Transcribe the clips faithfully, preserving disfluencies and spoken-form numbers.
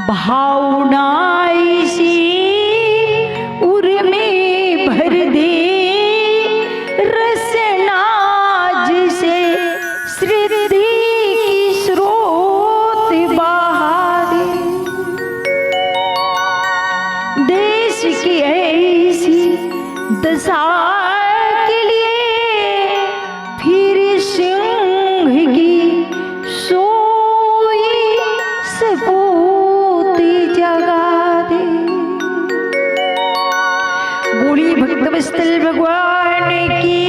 भावना ऐसी उर्मी भर दे, रसना जैसे समृद्धि की स्रोत बहा दे। देश की ऐसी दशा के लिए फिर सिंह की सोई सपूत जगा दे। बोली भक्तवत्सल भगवान की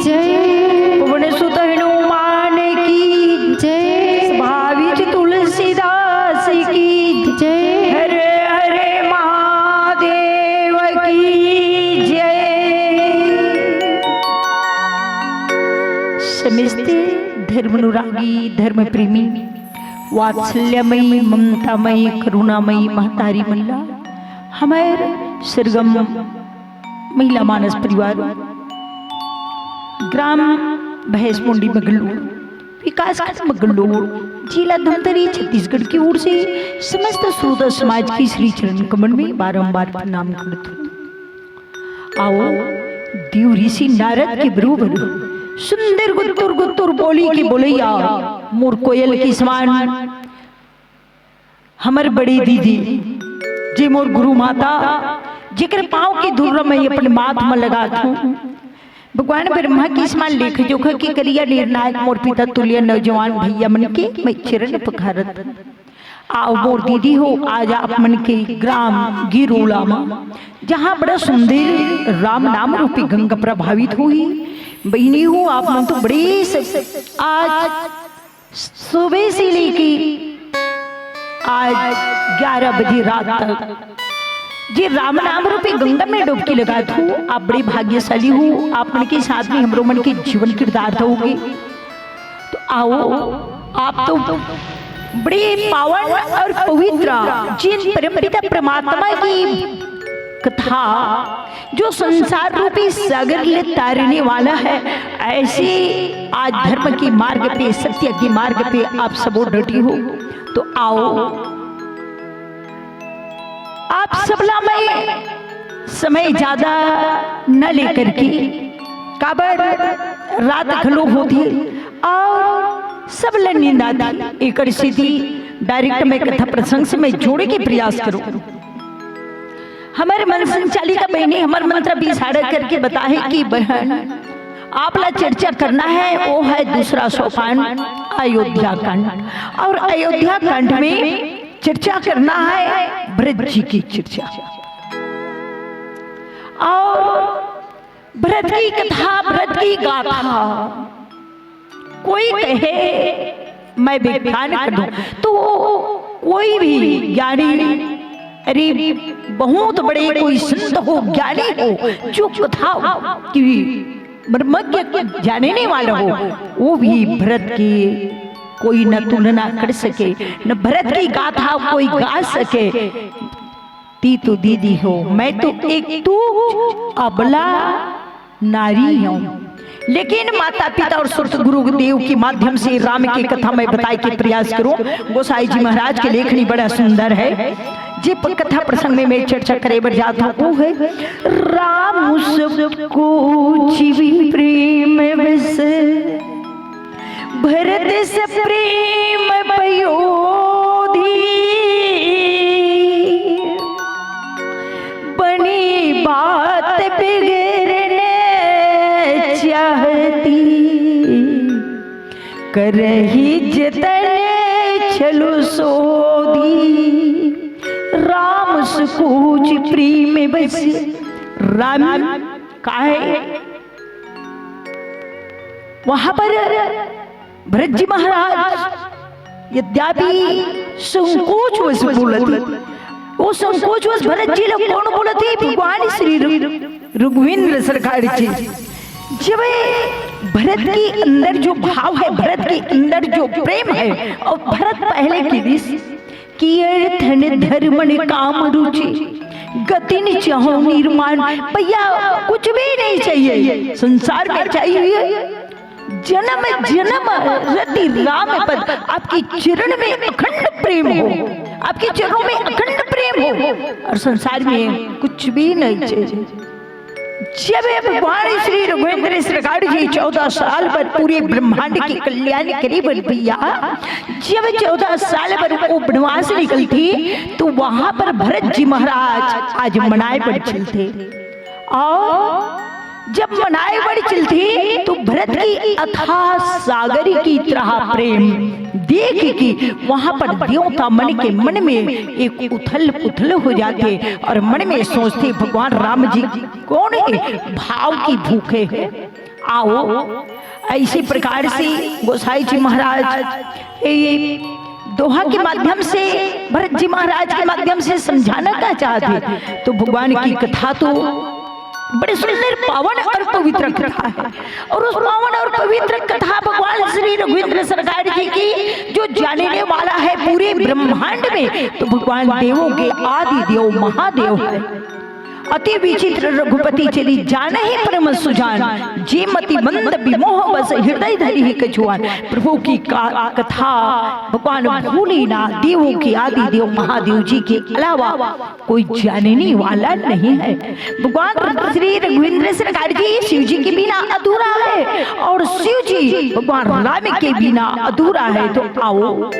जय। पवन सुत हनुमान की जय। भावित तुलसीदास की जय। हरे हरे महादेव की जय। समस्त धर्म अनुरागी, धर्म प्रेमी, वात्सल्यमयी, ममतामयी, करुणामयी महतारी मन ला, हमर सरगम महिला मानस परिवार, ग्राम भैंसमुंडी मगलोड़, विकासखंड मगलोड़, जिला धमतरी, छत्तीसगढ़ की ओर से समस्त श्रोता समाज की श्री चरण कमल में बारंबार प्रणाम करत हूँ। आओ, देव ऋषि नारद के बरोबर सुंदर गुत्तुर गुत्तुर बोली के बोलैया, मोर कोयल के समान, हमर बड़े दीदी, जे मोर गुरु माता, जेकर पाँव के धूल मैं अपन माथ म लगात हूँ। भगवान ब्रह्मा के समान लेख जोखा के करिया निर्णायक मोर पिता तुल्य नौजवान भैया मन के मैं चरण पखारत। आओ मोर दीदी हो, आज आप मन के ग्राम गिरोला म, जहाँ बड़ा सुंदर राम नाम रूपी गंगा प्रवाहित होही। बहिनी हो, आप मन तो बड़े स-, आज सुबह से लेके आज ग्यारह बजे रात तक जे राम नाम रूपी गंगा में डुबकी लगात हूँ, आप बड़े भाग्यशाली हो। आप मन के साथ में हमरो मन के जीवन कृतार्थ होगे। तो आओ, आप तो बड़े पावन और पवित्र, जिन परमपिता परमात्मा की कथा, जो संसार रूपी सागर ले तारने वाला है, ऐसे आज धर्म के मार्ग पे, सत्य के मार्ग पे आप सबो डटी हो। तो आओ, आप सबला मैं समय ज्यादा न लेकर के, काबर रात घलो होथे और सब ल नींद आथे, एकर सेती direct मैं कथा प्रसंग से मैं जोड़े के प्रयास करूँ। हमर मन संचालिका बहिनी हमर मंत्र बिसाड़ा करके बताहे कि बहन, आप ला चर्चा करना है, वो है दूसरा सोपान अयोध्या कांड। और अयोध्या कांड में चर्चा करना है ब्रज जी की चर्चा। और भरत की कथा, भरत की गाथा, कोई कहे मैं व्याख्यान कर दूं, तो कोई भी ज्ञानी, अरे बहुत बड़े कोई संत हो, ज्ञानी हो, जो कथा की मर्मज्ञ जानने वाला हो, वो भी भरत की कोई न तुलना कर सके, न भरत की गाथा कोई गा सके। ती तो दीदी हो, मैं तो एक तू अबला नारी हूँ, लेकिन माता पिता और सतगुरु देव के माध्यम से राम की कथा मैं बताए के प्रयास करूँ। गोसाई जी महाराज के लेखनी बड़ा सुंदर है। जे प-, कथा प्रसंग में मैं चर्चा करे बर जात हूँ, वो है राम उसको जीवी प्रेम बस, भरत से प्रेम पयोधी, बनी बात बिगड़ने चाहती, करही जतन छलु सोधी। राम सुकुच प्रेम बस, राम काहे वहां पर भरत जी महाराज यद्यपि संकोच वश बोलत हे, वो संकोच वश भरत जी लोग कौन बोलत हे? भगवान श्री रु-, रघुवींद्र सरकार जी। जब भरत के अंदर जो भाव है, भरत के अंदर जो प्रेम है, और भरत पहले की दिस कि अर्थ न धर्म न काम रुचि, गति न चाहो निर्माण। भैया, कुछ भी नहीं चाहिए संसार में, चाहिए जन्म जन्म रति राम पद, आपके चरण में अखंड प्रेम हो, आपके चरणों में अखंड प्रेम हो, और संसार में कुछ भी नहीं चाहिए। जब भगवान श्री रघुवीर सरकार जी चौदह साल बर पूरे ब्रह्मांड के कल्याण करे बर भैया, जब चौदह साल बर वो वनवास निकलथे, तो वहां पर भरत जी महाराज आज मनाए बर चलथे। और जब मनाए बर चलथे, तो भरत के अथाह सागर की तरह प्रेम देख के वहां पर देवता मन के मन में एक उथल पुथल हो जाथे और मन में सोचथे, भगवान राम जी कौन हे, भाव की भूखे हे। आओ, ऐसे प्रकार से गोसाई जी महाराज ये दोहा के माध्यम से, भरत जी महाराज के माध्यम से समझाना क्या चाहते, तो भगवान की कथा तो बड़े सुंदर, पावन और पवित्र कथा है। और उस पावन और पवित्र कथा भगवान श्री रघुवीर सरकार जी की जो जानने वाला है पूरे ब्रह्मांड में, तो भगवान देवों के आदि देव महादेव है। अति विचित्र रघुपति चरित जानहि परम सुजान, जे मति मंद विमोह बस हृदय धरिहि कछुआन। प्रभु की का-, कथा भगवान भोलेनाथ, देवों के आदि देव महादेव जी के अलावा कोई जानने वाला नहीं है। भगवान श्री रघुवीर सरकार जी शिव जी के बिना अधूरा है और शिव जी भगवान राम के बिना अधूरा है। तो आओ,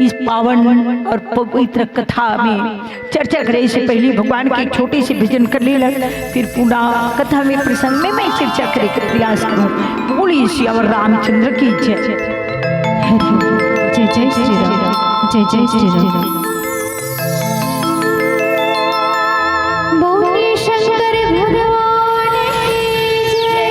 इस पावन और पवित्र कथा में चर्चा करे से पहले भगवान के छोटे से भजन कर ले लग, फिर पुनः कथा में प्रसंग में मैं चर्चा करे के प्रयास करूं। बोलिए सियावर रामचंद्र की जय। हरि जय जय श्री राम, जय जय श्री राम। बोलिए शंकर भगवान की जय।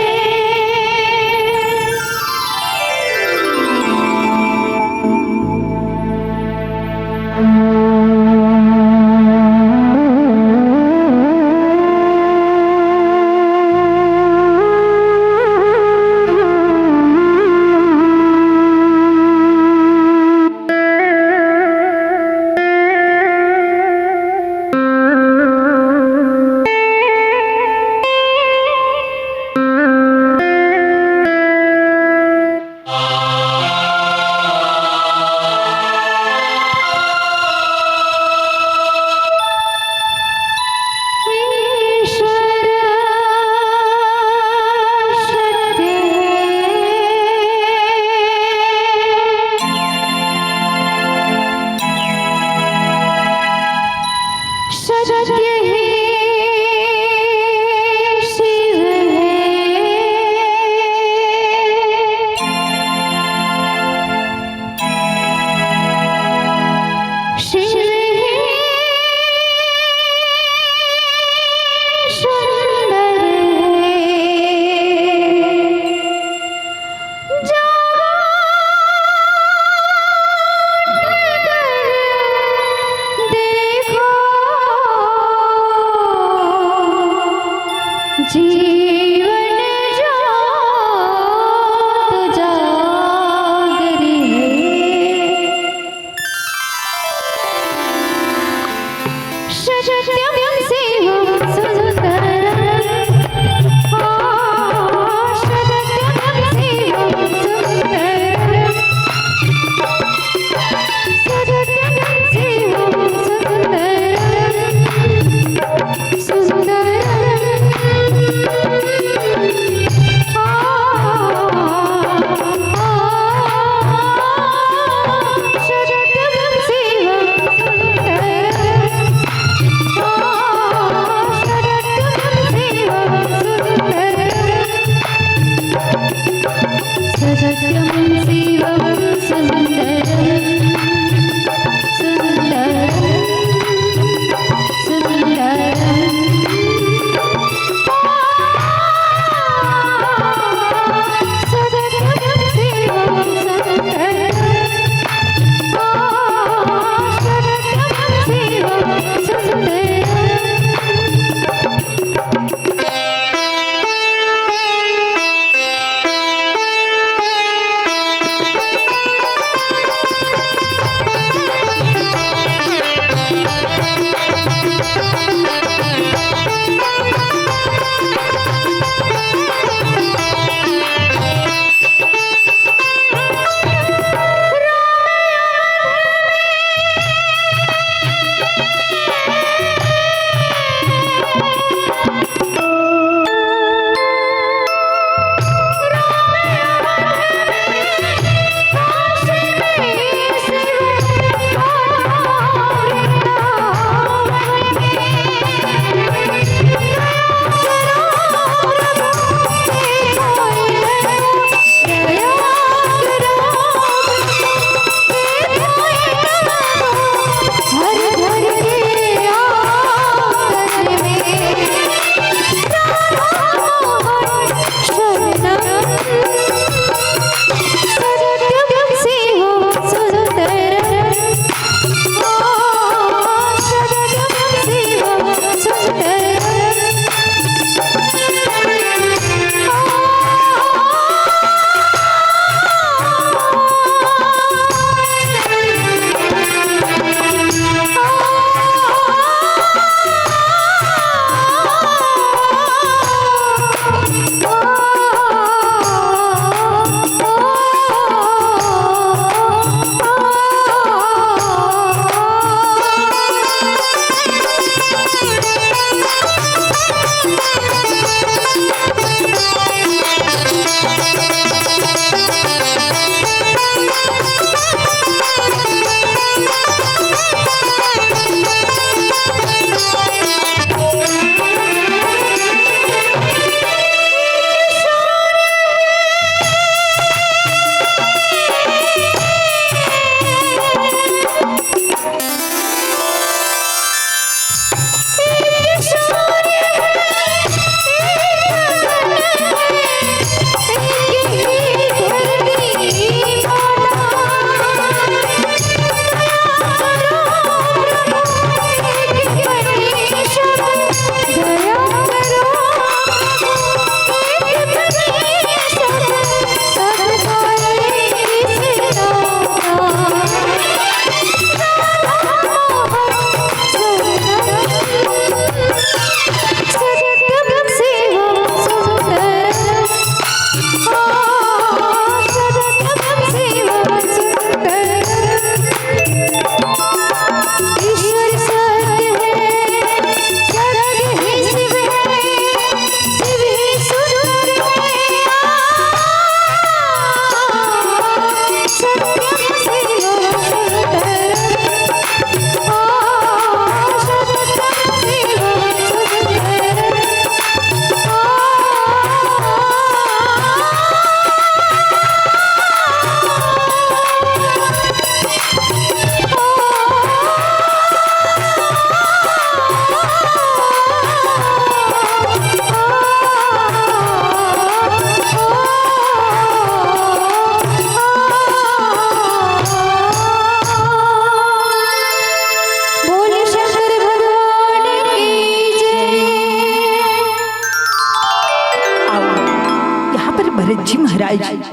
महाराज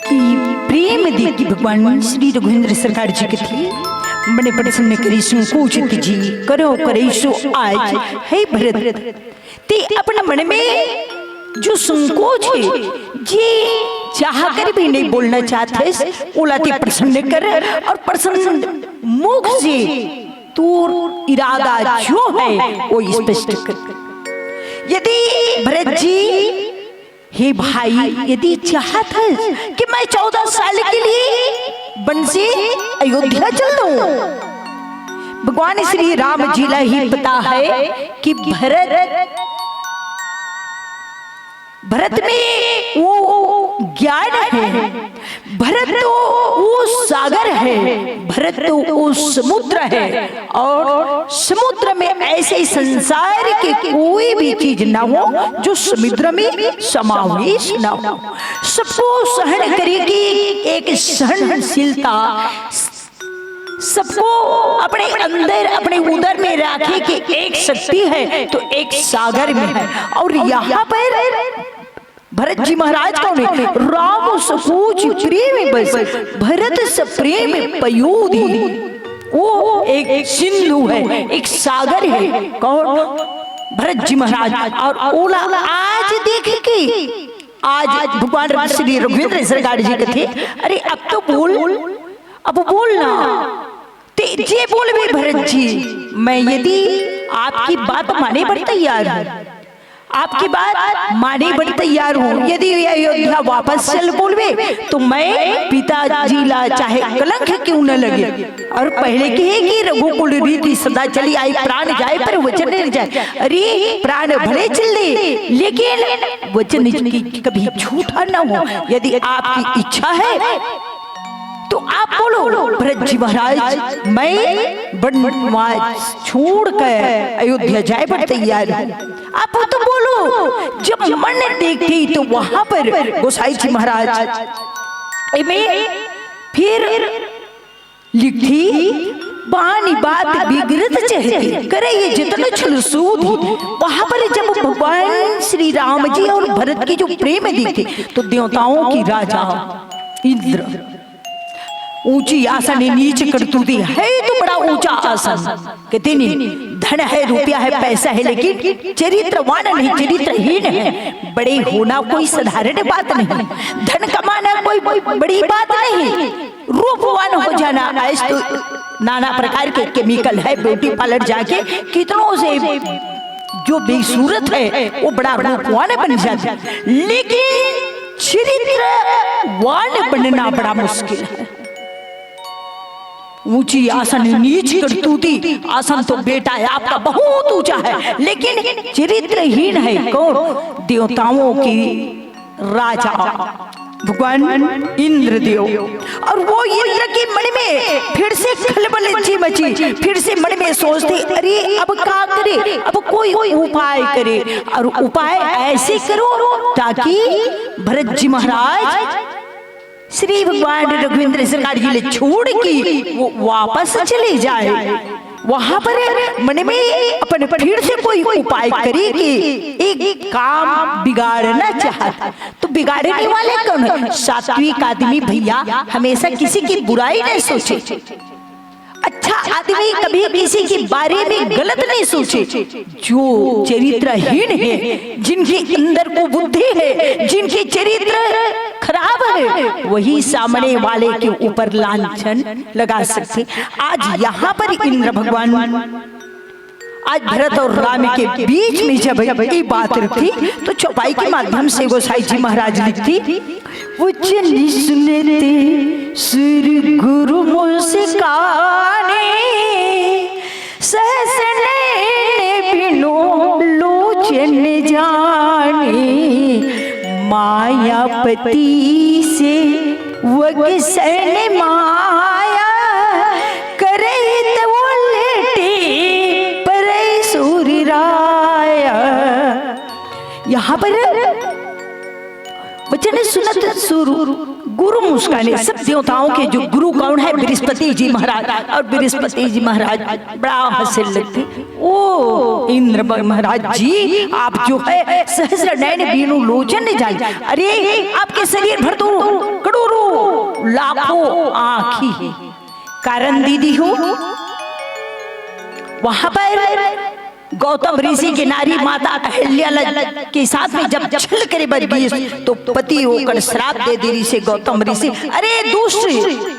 की प्रेम देख के भगवान श्री रघुवींद्र सरकार जी कथे, "मने प्रसन्न करी संकोचित जी, करो करे सो आज, हे भरत।" ते अपन मन में जो संकोच हे, जे चाह कर भी नहीं बोलना चाहत हे, ओला ते प्रसन्न कर और प्रसन्न मुख से तोर इरादा जो हे, वो स्पष्ट कर। यदि भरत जी, हे भाई, यदि चाहत हे कि मैं चौदह साल के लिए वन से अयोध्या चल दूं, भगवान श्री राम जी ला ही पता हे कि भरत, भरत में वो ज्ञान हे, भरत तो वो सागर हे, भरत तो वो समुद्र हे, और समुद्र में ऐसे संसार के कोई भी चीज ना हो जो समुद्र में समावेश ना हो। सबको सहन करे की एक सहनशीलता, सबको अपने अंदर, अपने उदर में राखे के एक शक्ति हे, तो एक सागर में हे। और यहाँ पर भरत जी महाराज कौन हे? "राम सकोच प्रेम बस, भरत स प्रेम पयो दीन्ह।" वो एक सिंधु हे, एक सागर हे। कौन? भरत जी महाराज। और ओला आज देख के, आज भगवान श्री रघुवींद्र सरकार जी कथे, "अरे, अब तो बोल, अब बोल ना।" ते जे बोलबे भरत जी, मैं यदि आपकी बात माने बर तैयार हूँ, आपकी बात माने बर तैयार हूँ। यदि ये अयोध्या वापस चल बोलबे, तो मैं पिताजी ला चाहे कलंक क्यों न लगे। और पहले कहे कि "रघुकुल रीति सदा चली आई, प्राण जाए पर वचन न जाए।" अरे, प्राण भले चले, लेकिन वचन की कभी झूठा न हो। यदि आपकी इच्छा हे, तो आप बोलो, "भरत जी महाराज, मैं वनवास छोड़ कर अयोध्या जाए बर तैयार हूँ।" आप तो बोलो। जब मन देखते तो वहां पर गोसाई जी महाराज एमे फिर लिखथे, "बानी बात बिगड़त चहते, करे ये जतन छल सूद।" वहां पर जब भगवान श्री राम जी और भरत की जो प्रेम देखते, तो देवताओं की राजा इंद्र ऊंची आसन नीच करतूती, हे तो बड़ा ऊंचा आसन, कथे नहीं, धन हे, रुपया हे, पैसा हे, लेकिन चरित्रवान नहीं, चरित्रहीन हे। बड़े होना कोई साधारण बात नहीं, धन कमाना कोई बड़ी बात नहीं, रूपवान हो जाना। आज तो नाना प्रकार के केमिकल हे, ब्यूटी पार्लर जाके कितनों से जो बेसूरत हे, वो बड़ा रूपवान बन जाते, लेकिन चरित्रवान बनना बड़ा मुश्किल हे। ऊंची आसन नीच करतूती, आसन तो बेटा हे आपका बहुत ऊंचा हे, लेकिन चरित्रहीन हे। कौन? देवताओं की राजा भगवान इंद्रदेव। और वो इंद्र के मन में फिर से खलबली मची, फिर से मन में सोचते, "अरे, अब का करे, अब कोई उपाय करे, और उपाय ऐसे करो ताकि भरत जी महाराज श्री भगवान रघुवींद्र सरकार जी ला छोड़ के वो वापस चले जाए।" वहां पर मन में अपन फिर से कोई उपाय करे कि एक काम बिगाड़ना चाहत, तो बिगाड़ने वाले कौन हे? सात्विक आदमी भैया हमेशा किसी की बुराई नहीं सोचे। अच्छा आदमी कभी किसी के बारे में गलत नहीं सोचे। जो चरित्रहीन हे, जिनके अंदर कुबुद्धि हे, जिनके चरित्र खराब हे, वही सामने वाले के ऊपर लांछन लगा सकथे। आज यहाँ पर इंद्र भगवान, आज भरत और राम के बीच में जब ये बात रखी, तो चौपाई के माध्यम से गोसाई जी महाराज लिखती, "वचन सुनते सुर गुरु मुस्काने, सहस नैन बिनु लोचन जाने, मायापति से वगसन माया, करहित उलटी परै सूर राया।" यहाँ पर वचन सुनत सुर गुरु मुस्काने, सब देवताओं के जो गुरु कौन है? बृहस्पति जी महाराज। और बृहस्पति जी महाराज बड़ा हंसे लगते, "ओ इंद्र महाराज जी, आप जो है सहस्र नयन बीनु लोचन जाने। अरे, आपके शरीर भर तो करोड़ों लाखों आँखी है।" कारण दीदी हो, वहां पर गौतम ऋषि के नारी माता अहल्या ल-, के साथ में जब छल करे बर गिस, तो पति ओकर श्राप दे दे रिसे गौतम ऋषि, "अरे दुष्ट,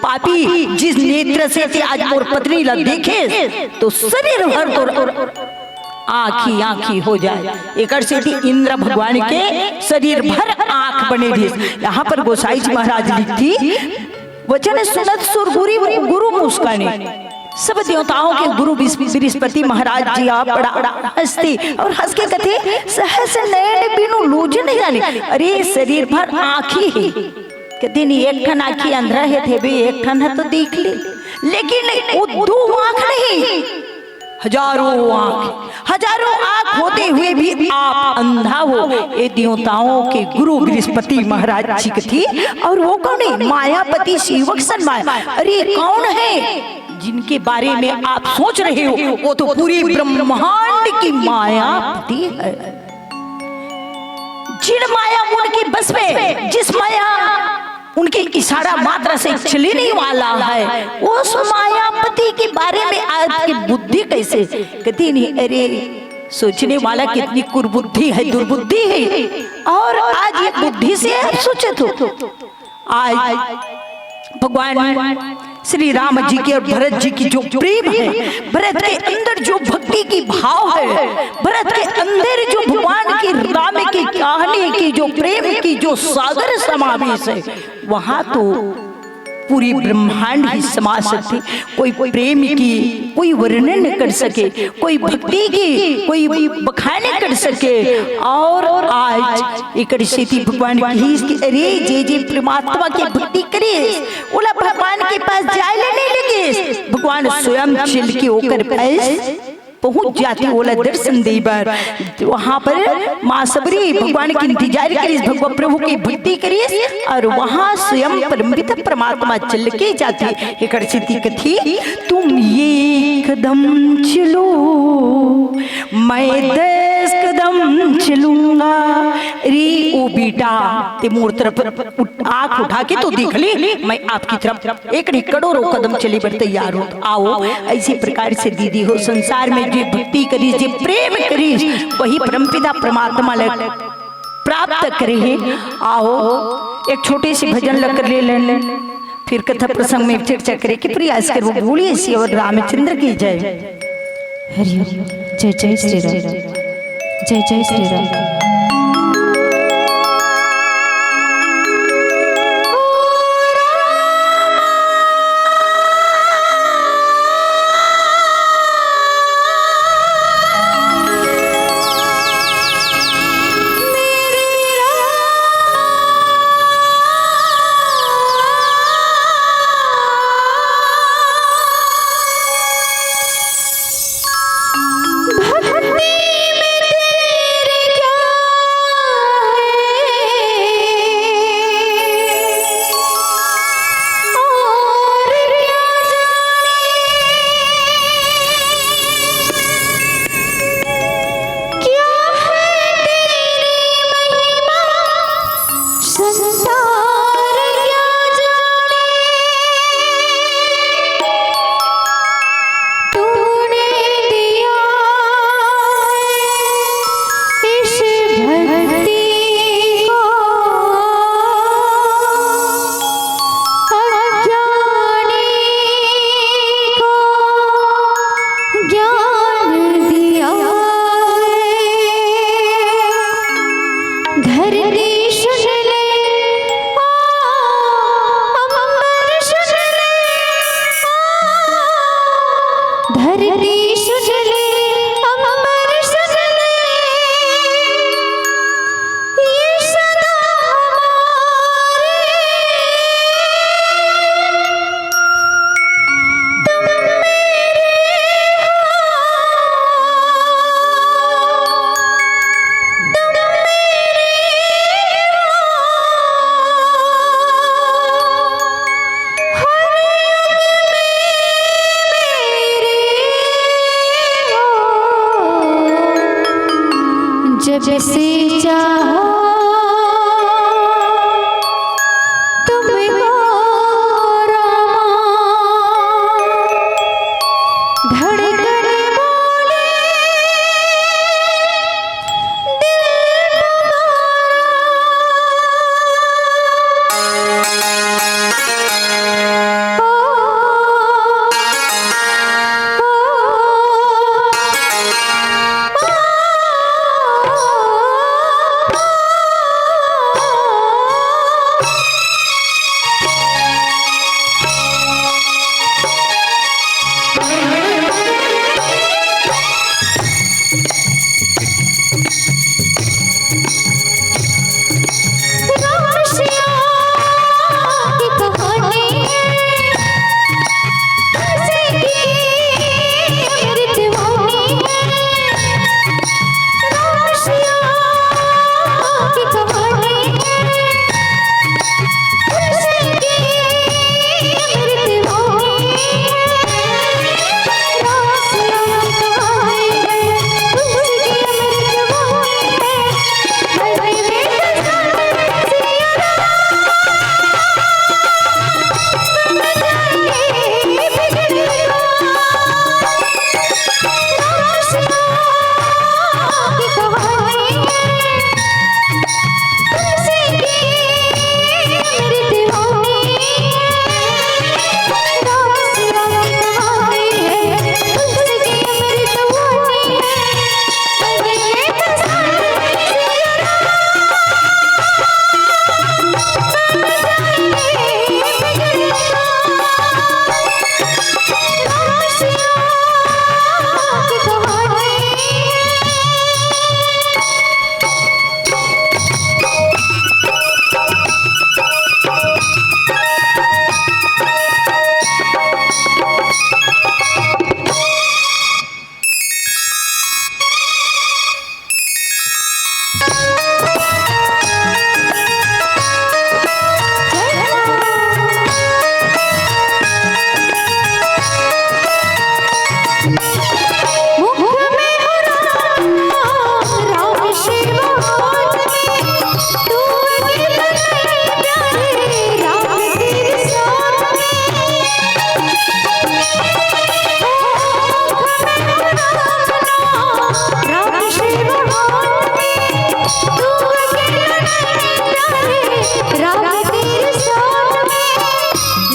पापी, जिस नेत्र से ते आज मोर पत्नी ला देखे, तो शरीर भर तोर आँखी आँखी हो जाए।" एकर सेती इंद्र भगवान के शरीर भर आँख बने रिस। यहाँ पर गोसाई जी महाराज लिखती, "वचन सुनत सुर गुरी, गुरु मुस्काने।" सब देवताओं के गुरु बृहस्पति महाराज जी आप बड़ा हंसते और हंस के कथे, "सहस नयन बिनु लोचन जाने।" अरे, शरीर भर आँखी है। कथे नहीं, एक ठन आँखी अंधरा है थे भी, एक ठन है तो देख ले, लेकिन वो दो आँख नहीं, हजारों आँख, हजारों आँख होते हुए भी आप अंधा हो। ये देवताओं के गुरु बृहस्पति महाराज जी के थी। और वो कौन है? मायापति सेवक सन माया। अरे, कौन है जिनके बारे में आप सोच रहे हो? वो तो पूरी ब्रह्मांड की मायापति है। जिन माया उनके बस में, जिस माया उनके इशारा मात्र से चलने वाला है, उस मायापति के बारे में आपकी बुद्धि कैसे? कती नहीं, अरे, सोचने वाला कितनी कुर्बुद्धि है, दुर्बुद्धि है, और आज ये बुद्धि से आप सोचे तो आज भगवान श्री राम जी के और भरत जी की जो प्रेम है, भरत के अंदर जो भक्ति की भाव है, भरत के अंदर जो भगवान की राम की कहानी की जो प्रेम की जो सागर समावेश है, वहां तो पूरी ब्रह्मांड ही समा सकती। कोई प्रेम की कोई वर्णन न कर सके, कोई भक्ति की कोई बखान न कर सके। और आज एकर सेती भगवान कहिस कि अरे, जे जे परमात्मा के भक्ति करिस, ओला भगवान के पास जाए ले नहीं लगिस, भगवान स्वयं चल के ओकर पास पहुंच जाती, ओला दर्शन दे बर। वहां पर माँ सबरी भगवान के इंतजार करिस, भगवान प्रभु की भक्ति करिस और वहां स्वयं परमपिता परमात्मा चल के जाती। एकर सेती कथी, "तुम एक कदम चलो, मैं दस कदम चलूंगा।" अरे ओ बेटा, ते मोर तरफ उठ-, आंख उठा के तो देख ले, मैं आपकी तरफ एक नहीं करोड़ों कदम चले बर तैयार हूँ, आओ। ऐसी प्रकार से दीदी हो, संसार में जे भक्ति करिस, जे प्रेम करिस, वही परमपिता परमात्मा ल प्राप्त करे हे। आओ, एक छोटे से भजन ल कर ले लेन, फिर कथा प्रसंग में चर्चा करे के प्रयास करबो। बोलिए सियावर रामचंद्र की जय। हरि ओम। जय जय श्री राम। जय जय श्री राम।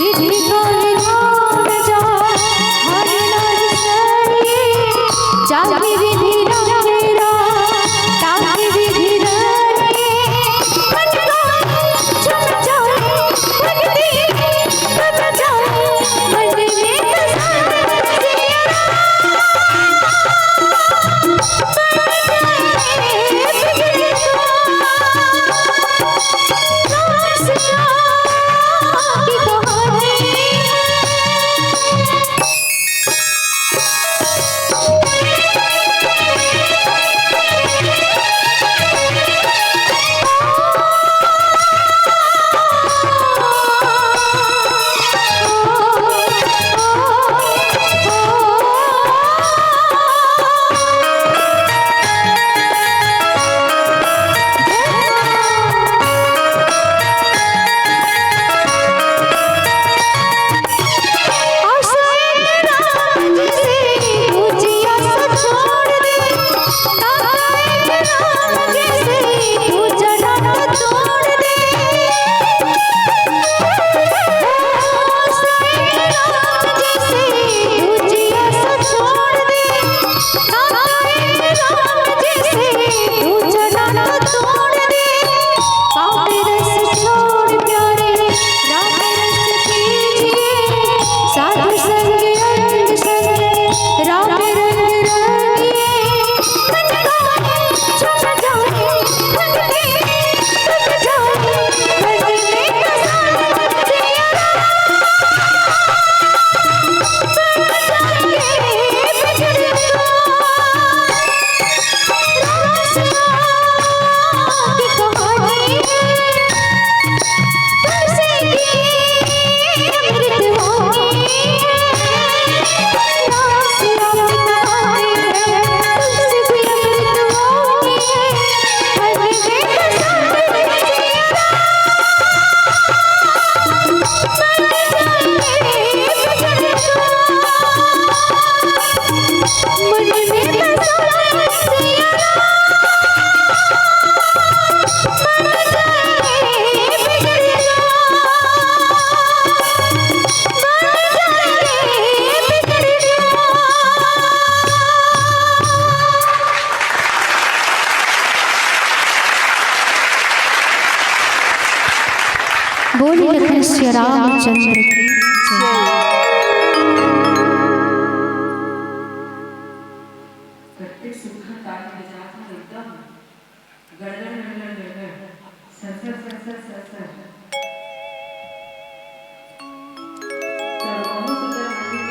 विधि कल्याण जा हरि हरि सैये। चाहे